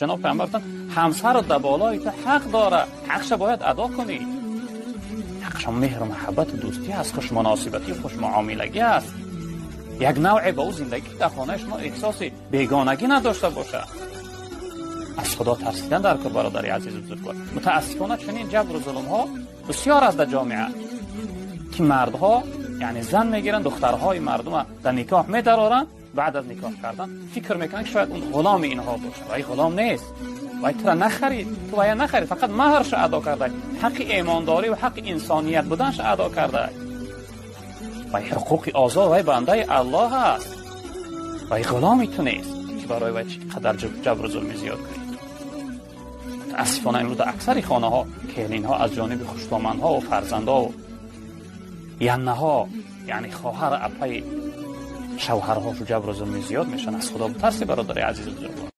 Ҷаноб Пайғамбар гуфтанд, ҳамсар дар болои ту ҳақ дорад, ҳақша бояд адо кунӣ. Ҳақша меҳру муҳаббату дӯстӣ аст, хушмуносибатӣ, хушмуомилагӣ аст. Як навъе ба ӯ зиндагӣ дар хонаи шумо эҳсоси бегонагӣ надошта бошад. Аз Худо тарсидан дар кор, бародари азизу бузургвор. Мутаассифона, чунин ҷабру зулмҳо бисёр аст дар ҷомеа, ки мардҳо, яъне, зан мегиранд, духтарҳои мардума дар никоҳ медароранд, баъд аз никоҳ кардан фикр мекунанд, ки шояд он ғуломи инҳо бошад. Вай ғулом нест, вай тура нахарид, ту вая нахарид, фақат маҳрша адо кардай, ҳаққи эмондорӣ ва ҳаққи инсоният буданша адо кардай. Вай ҳуқуқи озод, вай бандаи Аллоҳ аст, вай ғуломи ту нест, ки барои вай чӣ қадар ҷабру зулми зиёд кунӣ. Мутаассифона, имрӯз дар аксари хонаҳо келинҳо аз ҷониби хуштоманҳо ва фарзандҳо яннаҳо, яъне хоҳар, апаи шавҳарҳошу ҷабру зулми зиёд мешаванд. Аз Худо бутарси, бародари азизу бузургвор.